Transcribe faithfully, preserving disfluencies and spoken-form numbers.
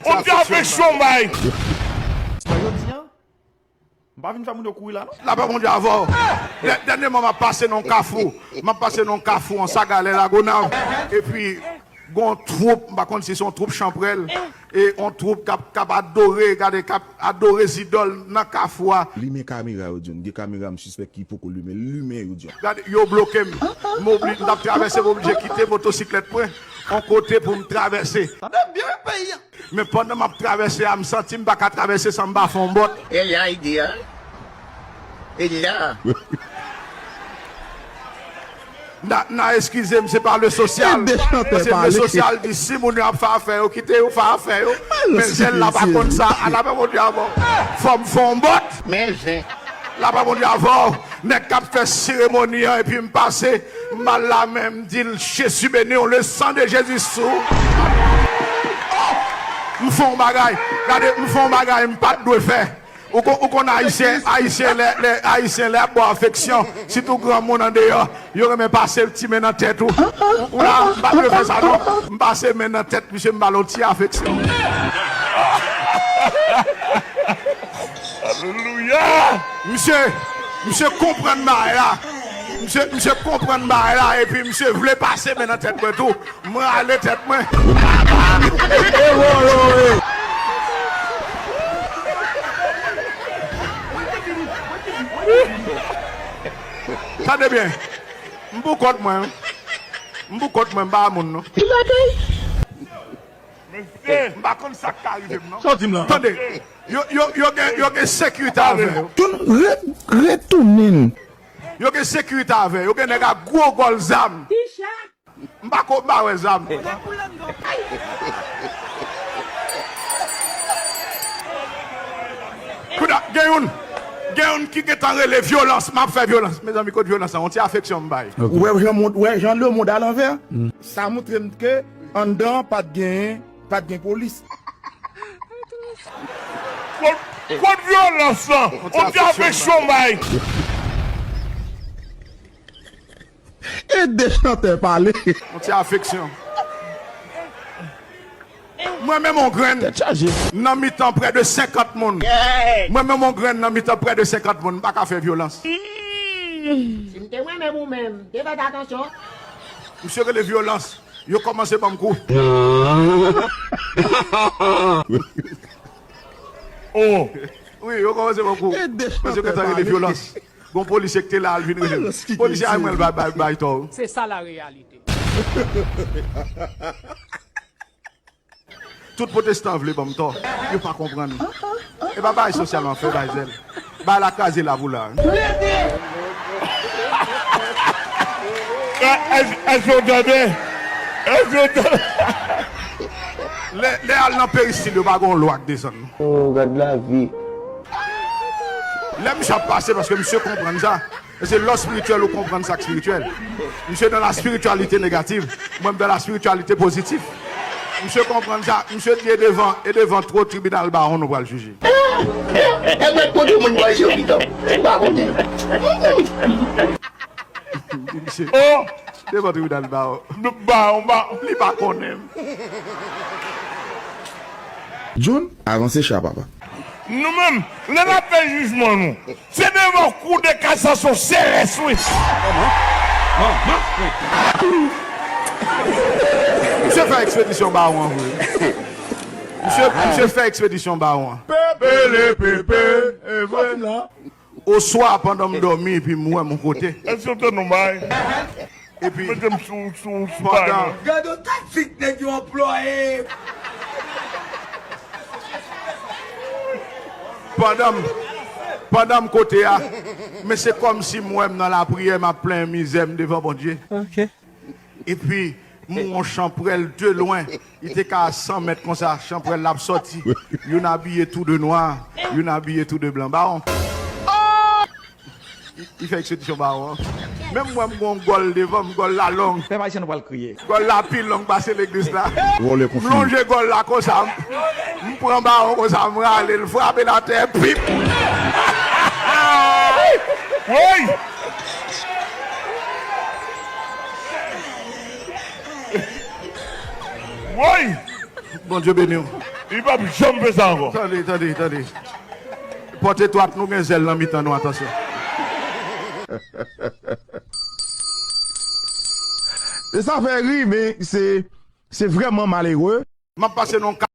On ti afeksyon bay. Sa yo di an, m pa vin fè moun yo kouri la non. Lapè Bondye avè w. Dè- Dènyèman, m ap pase nan yon kafou. M ap pase nan yon kafou an saga lè Lagonav. Epi, gon twoup, m pa konn si se yon twoup chanprèl. E yon twoup k ap, k ap adore, gade, k ap adore zidòl nan kafou a. Limen kamera yo, John. Gen kamera m sispèk ki poko limen. Limen yo, John. Gade, yo bloke m. M obli- m t ap travèse, m oblije kite motosiklèt mwen yon kote pou m travèse. Tande byen peyi a. Men pandan m ap travèse a, m santi m pa ka travèse san m pa fè yon bòt. E la, ide a. E la. Na, na eskize m, se pa le sosyal. Paske le sosyal di si moun yo ap fè afè yo, kite yo fè afè yo. Men zèl la pa konn sa. Ala pa Bondye avè w. Fò m fè yon bòt. Men zen. Lapè Bondye avè w. Nèg k ap fè seremoni an, epi m pase, m ba l lamen, m di l, Jezi beni w, le sang de Jésus sou. M fè yon bagay, gade, m fè yon bagay m pa t dwe fè. Ou kon, ou konn Ayisyen, Ayisyen lè, lè, Ayisyen lè ap ba w afeksyon, sitou granmoun andeyò, yo renmen pase ti men nan tèt ou. Ou, ou la, m pa t dwe fè sa non. M pase men nan tèt misye, m ba l yon ti afeksyon. Alelouya! Misye, misye konprann bagay la. Misye, misye konprann bagay la, epi misye vle pase men nan tèt mwen tou. M rale tèt mwen. E vòlò, e. Tande byen. M pou kont mwen. M pou kont mwen, m pa moun non. Ki bagay? M pa konn sa k ka rive m non. Sa w di m la? Tande, yo, yo, yo gen, yo gen sekirite avè yo. John, re-, retounen. Yo gen sekirite avè yo. Yo gen nèg ak gwo gòl zam. M pa ko, m pa wè zam. Kounya, gen youn, gen youn ki gentan rele vyolans, m ap fè vyolans. Mezanmi, kot vyolans lan? Yon ti afeksyon m bay. Ou wè jan mond, wè jan lemond alanvè? Sa montre m ke anndan an pa t gen, pa t gen polis. Kot, kot vyolans lan? On ti afeksyon bay. Ede chantè pale. On ti afeksyon. Mwen menm on grenn nan mitan prè de senkant moun. Mwen menm on grenn nan mitan prè de senkant moun. M pa ka fè vyolans. Si m te mwen menm ou menm, m te fè atansyon. Misye rele vyolans. Yo kòmanse ban m kou. Oh. Wi, yo kòmanse ban m kou. Paske yo gentan rele vyolans. Gon polisye ki te la, al vin rele. Polisye a mwen, l bay, bay, bay tò. Se sa la reyalite. Tout pwotestan vle ban m tò. Yo pa konprann. E pa bagay sosyal m ap fè, bay zèl. Bagay la kraze la pou la. Èske w tande? Èske w tande? Lè, lè al nan peristil, yo pa gon lwa k desann. Oh, gad lavi. Lè misye ap pase, paske misye konprann sa. E se lè w espirityèl ou konprann sa k espirityèl. Misye dans la spiritualité négative, mwen m dans la spiritualité positive. Misye konprann sa, misye di e devan, e devan twò tribinal Bawon nou pral jije. E mèt kote moun bò isit pito. Ou pa konnen. Misye, oh, devan tribinal Bawon. Bawon, Bawon. Li pa konnen m. John, avanse cha papa. Nou menm, lè n ap fè jijman nou, se devan kou de kasasyon selès, wi. Misye fè ekspedisyon Bawon an vre. Misye, misye fè ekspedisyon Bawon an. Pepe le pepe, e vre. Oswa pandan m dòmi epi m wè m yon kote. Èske w te non bay? Epi, mete m sou, sou, sou bagay mwen. Gade yon taktik nèg yo anplwaye. Pandan m, pandan m kote a, men se kòmsi m wè m nan lapriyè, m ap plenyen mizè m devan Bondye. Ok. Epi, m wè yon chanpwèl de lwen, li te ka a san mèt konsa, chanpwèl la ap sòti. Youn abiye tou de nwa, youn abiye tou de blan. Bawon. Li, li fè ekspedisyon Bawon an. Menm mwen, m gon gòl devan m, gòl la long. Pèp ayisyen, nou pral kriye. Gòl la pi long pase legliz la. M lonje gòl la konsa, m, m pran Bawon konsa, m rale l, frape l atè, pip! Woy! Woy! Bondye beni w. Li p ap janm fè sa ankò. Tande, tande, tande. Pòt etwat, nou gen zèl nan mitan nou, atansyon. E sa fè ri, men se se vrèman malere. M ap pase nan yon